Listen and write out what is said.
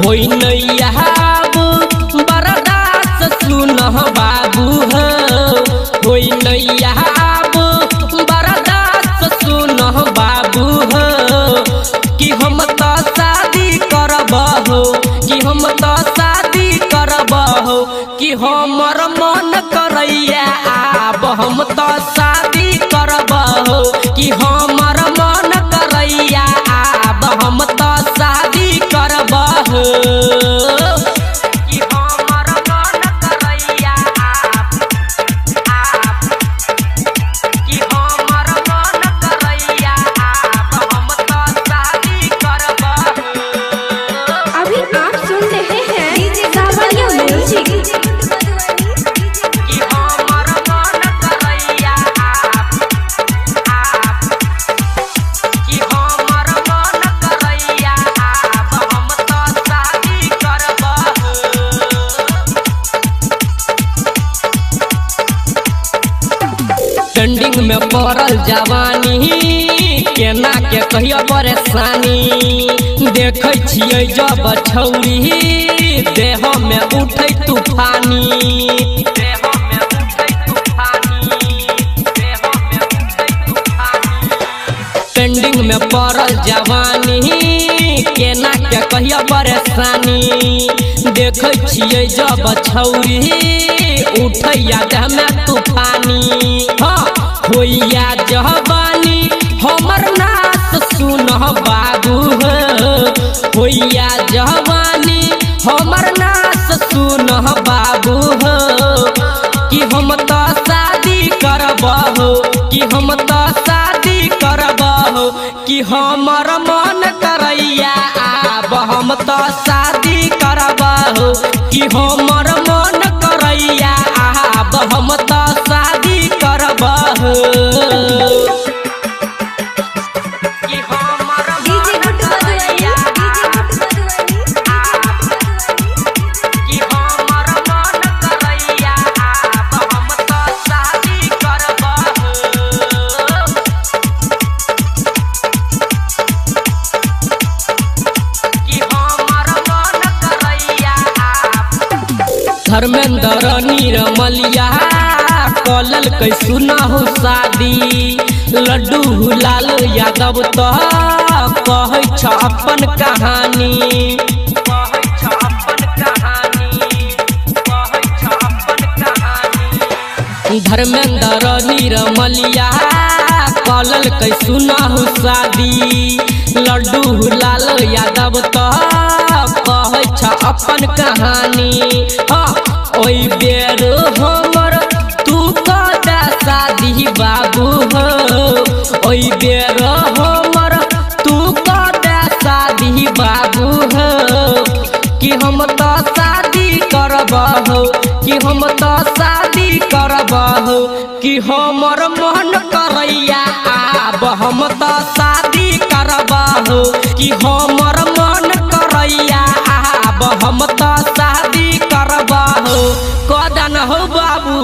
होई नैया बरदास सुनह बाबू हो। होई नैया बरदास सुनह बाबू हो। कि हम तो शादी करब हो, कि हम तो शादी करब हो, कि हमर मन करैया आब हम तो शादी करब हो। कि हमर मन करैया आब हम तो शादी करब हो। कि हमर मन करैया आब आब कि हमर मन करैया आब हम तो शादी करब हो। अभी आप सुन रहे हैं सावरिया म्यूजिक। कि हमर मन करैया आब आब कि हमर मन करैया आब हम तो शादी करब हो। ट्रेंडिंग में पड़ल जवानी केना के कहियो परेशानी। देखै छियै जब छौरी देह में उठै तूफानी। देह में उठै तूफानी, देह में उठै तूफानी। ट्रेंडिंग में पड़ल जवानी केना के कहियो परेशानी। देखै छियै जब छौरी उठैया देह में तूफानी। हाँ होइया जवानी हमर नाच सुनह बाबू हो। होइया जवानी हमर नाच सुनह बाबू हो। कि हम तो शादी करब हो, कि हम तो शादी करब हो, कि हमर मन करैया आब हम तो शादी करब हो। कि हमर मन करैया आब हम तो शादी करब हो। कि हमर डीजे मन गुड्डू मधुबनी, करैया डीजे गुड्डू मधुबनी। कि हमर मन करैया आब हम तो शादी करब हो। कि हमर मन करैया आब। धर्मेंद्र निरमलिया कलल कै सुनहु शादी। लड्डू लाल यादव तो कहै छ अपन कहानी। कहै छ अपन कहानी, कहै छ अपन कहानी। धर्मेंद्र निरमलिया कलल कै सुनहु शादी। लड्डू लाल यादव तो कहै छ अपन कहानी। हाँ ओइ बेर हमर तू कदा शादी बाबू हो। ओइ बेर हमर तू कदा शादी बाबू हो। कि हम तो शादी करब हो, कि हम तो शादी करब हो, कि हमर मन करैया आब हम तो शादी करब हो। कि हमर मन करैया आब हम तो शादी करब हो। कदन हो बाबू।